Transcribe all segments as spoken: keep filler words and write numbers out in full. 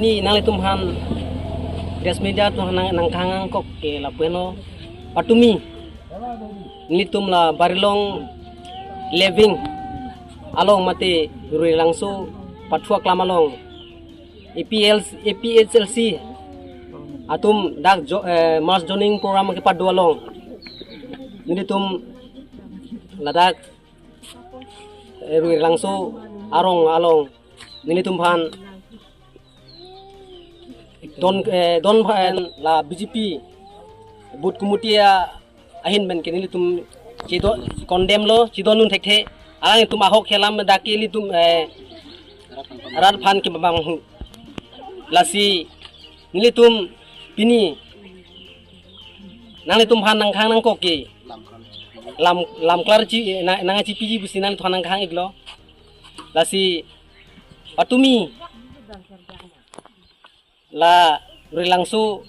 Ni nanglitum aphan press media atum aphan nang, nangkehang nangkok ke lapu heno. Patumi nelitum la Barilong Leving along mate Ruirelangso Pathu Aklam along A P L, A P H L C atum dak jo, eh, mass joining program kepado along nelitum ladak, eh, Ruirelangso arong along nelitum aphan don, eh, don aphan la B J P booth committee ahin pen ke nelitum chedo, condemn lo, chedondun thekthe. Alanglitum ahok alam dak ke nelitum, eh, rat aphan kepamanghu. Lasi nelitum pini nanglitum aphan nangkehang nangkok ke lam, lam klar chi, na, nangchipiji pusi nanglitum aphan nangkehang iklo. Lasi patumi la Ruirelangso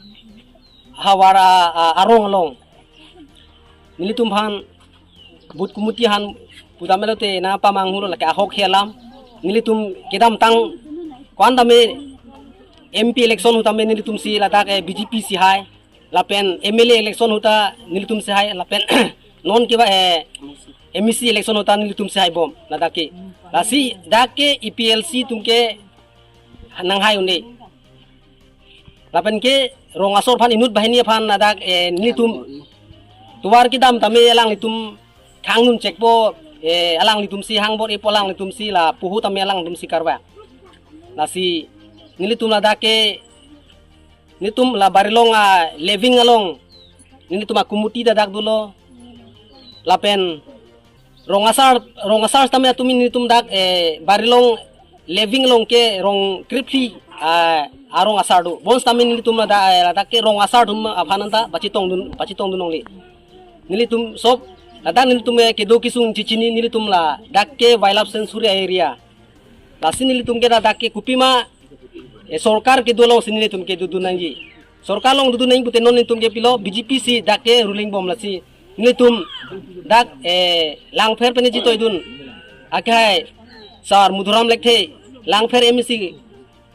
havar a, a, arong along nelitum aphan booth committee aphan pudamelo te nangpamanghulo, lake ahok alam. Nelitum kedamtang ko-an tame M P election ahut tame nelitum si ladak, eh, B J P si hai, lapen M L A election ahut ta nelitum si hai, lapen non ke ba, eh, M A C election ahut ta nelitum si hai bom ladak ke. Lasi dak ke A P L C atum ke nanghai un-e. Lapen ke rong asor aphan inut banghini aphan ladak, eh, nelitum tovar kedam tame alanglitum khangnun chekpo, eh, alanglitum si hangbor-ipo, alanglitum si la puhu tame alanglitum si karwa. Lasi nelitum ladak ke nelitum la Barilong a Leving along nelitum a committee ta dak dolo. Lapen rong asar, rong asar tame atum nelitum dak, eh, Barilong Leving along ke rong krepli, ah, arong asar do. Bonsitame nelitum ladak, eh, ladak ke rong asar atum aphan anta pachetongdun, pachetongdun longle. Nelitum sob ladak nelitum, eh, kedo kesung chechini nelitum ladak ke wildlife sanctuary area. Lasi nelitum ke ladak ke kopima, eh, sorkar kedo alongsi nelitum ke dodun nangji. Sorkar along dodun nangji pute non nelitum ke pilo B J P si dak ke ruling bom lasi. Nelitum dak, eh, Langpher pen chetoidun akhai Sar Madhuram Lekthe, Langpher M A C,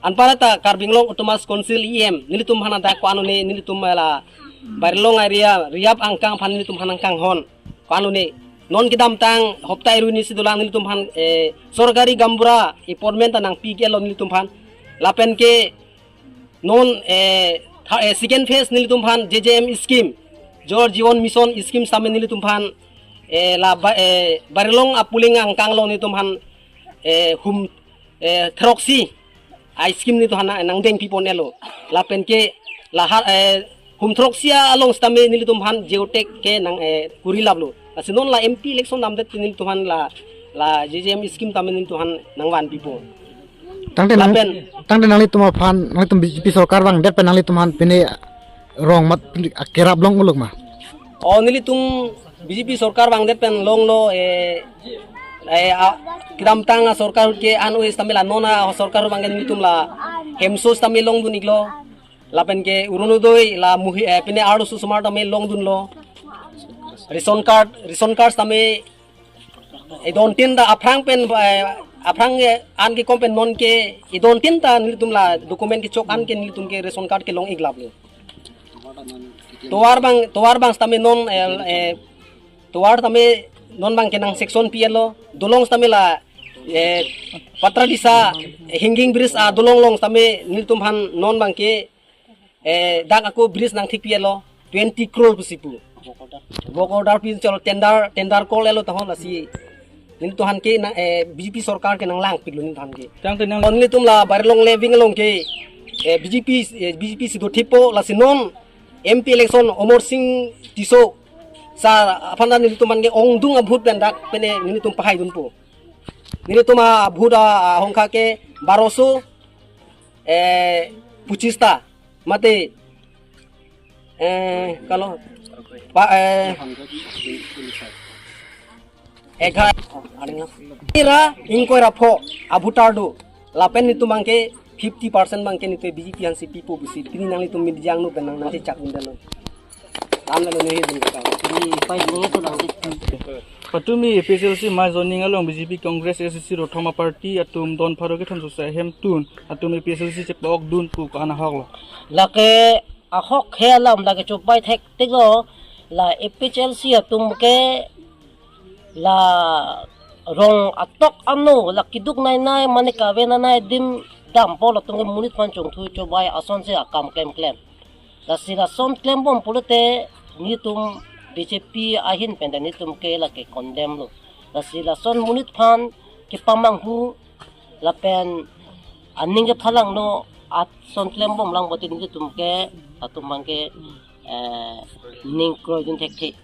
anparta ta Karbi Anglong Autonomous Council E M, nelitum aphan dak ko-an un-e, nelitum la Barilong area Riap Angkang aphan nelitum aphan nangkanghon ko-an un-e. Non kedamtang hopta aruni si dolang nelitum aphan, eh, sorkari gaonbura appointment ta nangpi iklo nelitum aphan. Lapen ke non, eh, tha-, eh, second phase nelitum aphan J J M scheme, Jal Jeevan Mission scheme sitame nelitum aphan, eh, la ba, eh, Barilong a polling angkang along nelitum aphan, eh, hum, eh, throksi a scheme nelitum aphan nangdengpi pon-elo. Lapen ke lahar, eh, hum throksi along sitame nelitum aphan geotag ke nang, eh, kuri laplo. Lasi non la M P election damdet nelitum aphan la, la J J M scheme tame nelitum aphan nangvanpipo. Tangte nang, lapen tangte nanglitum aphan, nanglitum B J P sorkar vangdet pen nanglitum aphan pine rong mat kerap long uluk ma? O, nelitum B J P sorkar vangdet pen longlo, eh, eh, a, kedamtang a sorkar ke an-oi sitame la non a sorkar vangdet nelitum la hemso sitame longdun iklo. Lapen ke Orunodoi la muhi, eh, pine arloso osomar tame longdunlo. Ration card, ration card sitame idontin ta aphrang pen, eh, aphrang, eh, an kekom pen non ke idontin ta nelitum la document kechok an ke nelitum ke ration card ke long ik laplo. Tovar abang, tovar abang sitame non, eh, eh, tovar tame non abang ke nang section P L lo, dolong sitame la, eh, Patradisa hanging bridge a dolong along sitame nelitum aphan non abang ke, eh, dak ako bridge nangthik P L lo, twenty crore pusi pu. Work order pi chalo, tender, tender call-elo tahon lasi. Nelitum aphan ke nang, eh, B J P sorkar ke nanglangpiklo nelitum aphan ke. Tangte nang- Nelitum la Barilong Leving along ke, eh, B J P, eh, B J P si dothippo lasi non M P election Amar Sing Tisso sir aphan ta nelitum aphan ke ongdung a vote pen dak pine nelitum pahaidunpo. Nelitum a vote a, a hongkha ke baroso, eh, pochis ta. Mate, eh, kalau pa, eh, eghar, ira ingkoi ra pho a voter do. Lapen nelitum abang ke fifty percent abang ke nelitum B J P aphan si pipo pusi pini nanglitum media angno pen nang, nangchechak undalo. Lam lalu nehi dun kata. Ini pai nehi tu lang di. Patumi A P H L C mass joining along B J P, Congress, A S D C, Rothom a-party atum don pharo kethom sose ahemtun atum A P H L C chepa-okdun pu ko-an ahok lo? Lake ahok he alam lake chopai thektik lo. La A P H L C atum ke la rong atok ano la kiduk nai nai mane kave nai nai adim dampo, latum ke monit aphan chongthu chobai asonsi akam klem klem. Lasi lason klembom pulote nelitum B J P ahin pen ta nelitum ke lake condemn lo. Lasi lason monit aphan kepamanghu lapen aning kephalangno ason klembom lang pulote nelitum ke atum abang ke, eh, ning kroidun thekthe.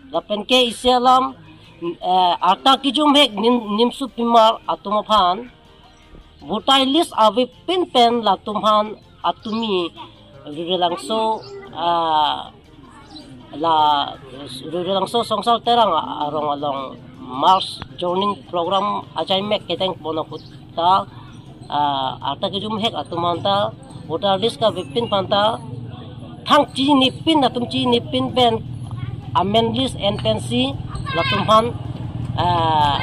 Lapen ke isi alam, eh, arta kijumhek nim, nimsupimar atum aphan voter list avepin pen latum aphan atumi Rurelangso, ah, la Rurelangso Songsal Terang arong along mass joining program ajaimek kedeng pono ahut ta, ah, arta kijumhek atum aphan ta voter list kavepin aphan ta thang chinipin, atum chinipin pen amen list en pensi latum aphan, ah,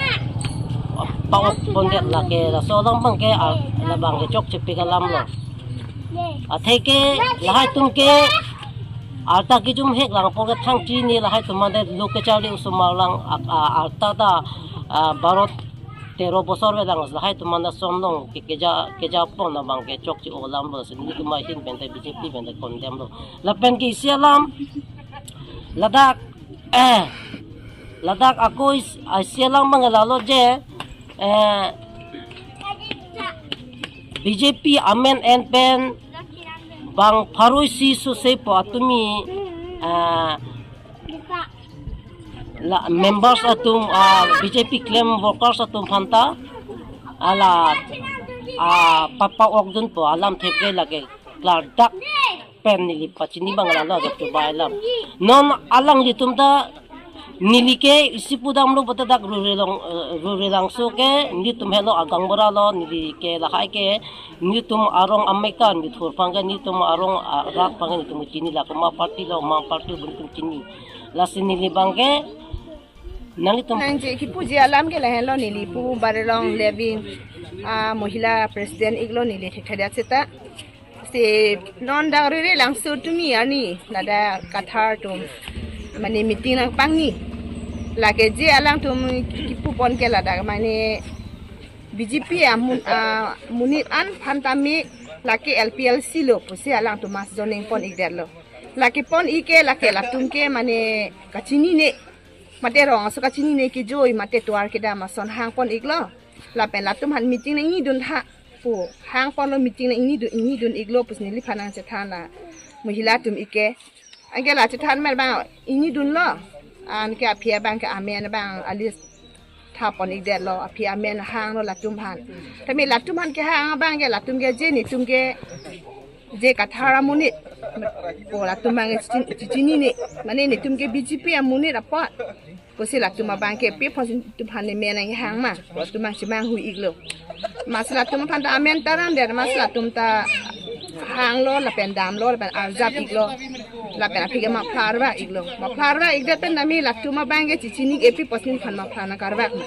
pa-okpondet lake laso alam abang ke, ah, labang ke chokchepik alam lo. Atheke lahai atum ke arta kijumhek lang apor ke thang chini lahai atum mande lo kecharli osomar lang, ah, ah, arta ta, ah, baro tero bosor avelang lahai atum mande som long ke keja, kejapon abang ke chokche-o alam lo, si nelitum ahin pen ta B J P pen ta condemn lo. Lapen ke isi alam ladak, eh, ladak ako is-, isi alam abang lalo je, eh, B J P amen en pen bang pharo isi sose po atumi, ah, la members atum, ah, B J P klem workers atum aphan ta, ah, la, ah, pa, pa-okdun pu alam thekthe lake klardak pen neli pachini abang lalo ajok chobai alam. Non alanglitum ta neli ke isi pudamlo pulote dak Rurelong, eh, Rurelangso ke nelitum helo agaonbura lo, neli ke lahai ke nelitum arong amekar, neli thur aphan ke nelitum arong, ah, rat aphan ke nelitum chini, la komat a-party lo, komat a-party lo nelitum chini. Lasi neli abang ke nanglitum nangji kipuji alam ke lahenlo, neli Pu Barelong Leving, ah, Mohila President iklo, neli thekthedet seta. Si non dak Rurelangso tumi arni ladak Kathar atum mane meeting nangpangni. Lake je alangtum kipupon ke ladak mane B J P amun-, ah, monit an aphan tame lake L P L C lo pusi alangtum mass joining pon-ikdetlo. Lake pon-ik ke lake latum ke mane kachinine, mate rong aso kachinine kejoi, mate tovar kedam ason hangpon-iklo. Lapen latum aphan meeting nangnidun tha pu hangponlo, meeting nangnidun, ingnidun-iklo pusi neliphan nangchethan la Mohila atum ik ke. Anke la chethan mer abang ingnidunlo. Anke aphi abang ke amen abang a-list thapon-ikdetlo, aphi amen hanglo latum aphan. Tame latum aphan kehang abang ke latum ke je netum ke je Kathar amonit pu latum abang ke chichin-, chichinine. Mane netum ke B J P amonit apot pusi latum abang ke pi apot si netum aphan ne men nanghang ma, latum abang chemanghu-iklo. Masi latum aphan ta amen ta ramdet, masi latum ta hanglo lapen damlo lapen arjap-iklo. Lapen aphi ke muffler vak-iklo. Muffler vak-ikdet pen tame latum abang ke chichinine ke pi apot si nephan muffler nangkarvak ma.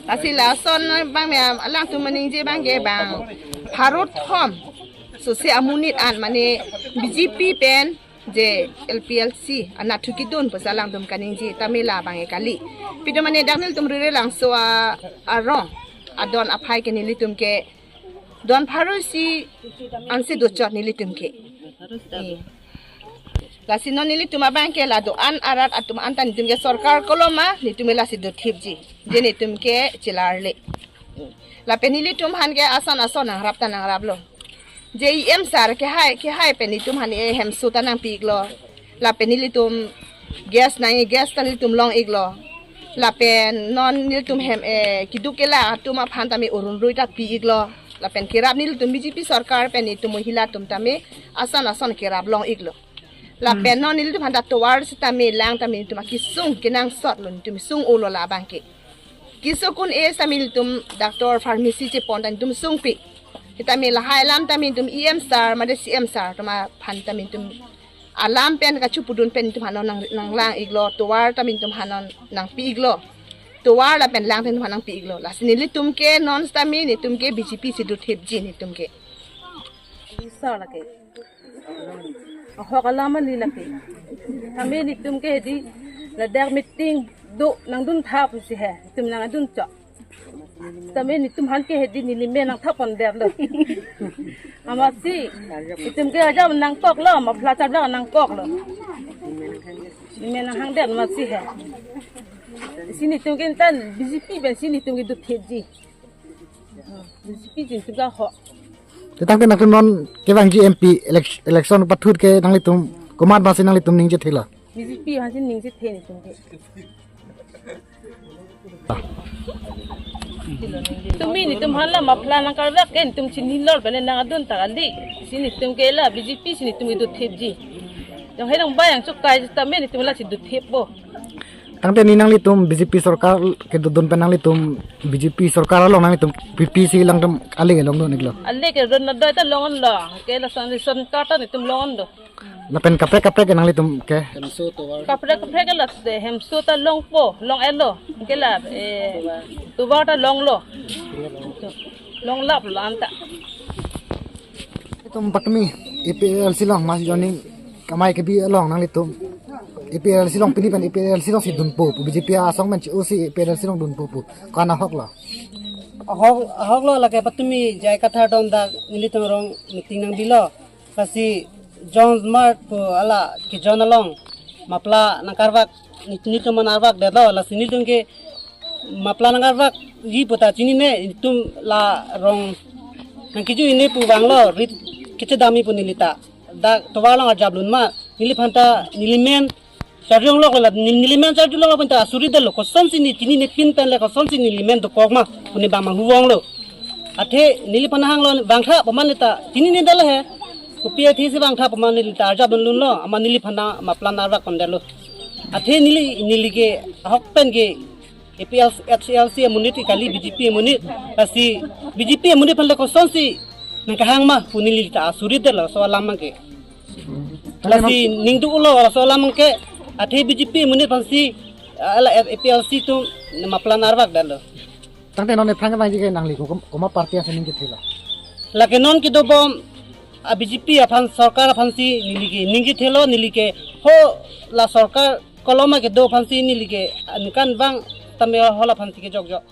Lasi lason abang me alangtum maningje abang ke bang pharo thom sose amonit an mane B J P pen je L P L C anatthu kedun pusi alangtum kaningje, tame la abang ke kali. Pito mane dak nelitum Rurelangso a-, arong adon aphai ke nelitum ke don pharo isi ansi dochot nelitum ke. Eh. Lasi non nelitum abang ke la do-an arat atum anta netum ke sorkar koloma, netum ke lasi dothipji. Je netum ke chelarle. Lapen nelitum aphan ke ason ason nangrap ta nangraplo. Je E M sir kehai, kehai pen netum aphan e hemso ta nangpi-iklo. Lapen nelitum gas nang, gas ta nelitum long-iklo. Lapen non nelitum hem, eh, keduk kelang atum aphan tame Orunodoi ta pi-iklo. Lapen kerap nelitum B J P sorkar pen netum Mohila atum tame ason ason kerap long-iklo. Lapen non nelitum aphan ta tovar sitame lang tame netum akesung kenangsotlo, netum sung-olo la abang ke. Kesung un-e sitame netum doctor pharmacy chepon ta netum sungpi. Sitame lahai alam tame netum E M sir mate C M sir atum aphan tame netum alam pen kachepudun pen netum aphan non nang, nanglang iklo, tovar tame netum aphan non nangpi iklo. Tovar lapen lang tame netum aphan nangpi iklo. Lasi nelitum ke non sitame netum ke B J P si dothipji netum ke. Sir lake. Ahok alam kali lake. Tame netum ke hedi ladak meeting do nangdun thap si he. Netum nangdun chok. Tame netum aphan ke hedi nelimen nangthapondetlo. Amatsi netum ke ajat nangkoklo, muffler charvak nangkoklo. Nelimen nanghangdet amatsi he. Si netum ke tan B J P pensi netum ke dothipji. Hmm, B J P jin suga ho. Te tangte nangtum non kevangji M P elec-, election pathut ke nanglitum komat masi nanglitum ningje thela? B J P aphansi ningje the netum ke. Tumi netum aphan la muffler nangkarvak ke netum chinilo pen nangdun ta kali. Si netum ke la B J P si netum ke dothipji. Jong he nang bayang chukai tame netum lasi dothippo. Tangte ne nanglitum B J P sorkar kedodun pen nanglitum B J P sorkar along nanglitum P P si langtum ale kelongdun iklo? Ale ke ron na doi ta longonlo. Ke lason ration card ta netum longonlo. Lapen kaprek kaprek ke nanglitum ke? Kaprek kaprek ke la te hemso ta longpo, long-etlo. Ke la, eh, tovar ta longlo. Longlaplo anta. Itum patumi A P L C along mass joining kamai kebi along nanglitum A P L C along pini pen A P L C alongsi dunpo pu, B J P asong pen che-osi A P L C along dunpo pu. Ko-an ahoklo? Ahok, ahoklo lake patumi J I Kathar atum dak nelitum arong meeting nangbilo. Lasi John Smart pu ala ke John along muffler nangkarvak, nelitum nangkarvakdetlo, lasi nelitum ke muffler nangkarvakji pu ta chinine, netum la rong nangkiju-ine pu vanglo, rit kechedamji pu neli ta. Dak tovar along arjap lun ma, neliphan ta nelimen charjulonglo la, nel-, nelimen charjulonglo pen ta asuridetlo, kosonsi ne chinine pin pen le kosonsi nelimen dokok ma pu ne bang manghu vanglo. Athe neliphan hanglo vangtha pu mane ta chininedetlo he. Kopi athesi vangtha pu mane neli ta arjap lun lunlo, amat neliphan ta muffler nangkarvakpondetlo. Athe neli, neli ke ahok pen ke A P L C, H L C amonit kali, B J P amonit. Lasi B J P amonit aphan le kosonsi nangkehang ma pu neli ta asuridetlo laso alam abang ke. Lasi ning dolo laso alam abang ke, athe B J P amonit aphansi, ah, ala A P L C atum muffler nangkarvakdetlo. Tangte non aphrang kevangji ke nangli ko-, komat party aphansi ningje thela? Lake non kedobom a B J P aphan sorkar aphansi neli ke ningje thelo, neli ke ho la sorkar koloma kedo aphansi neli ke aningkanvang tame ho la aphansi kejokjok.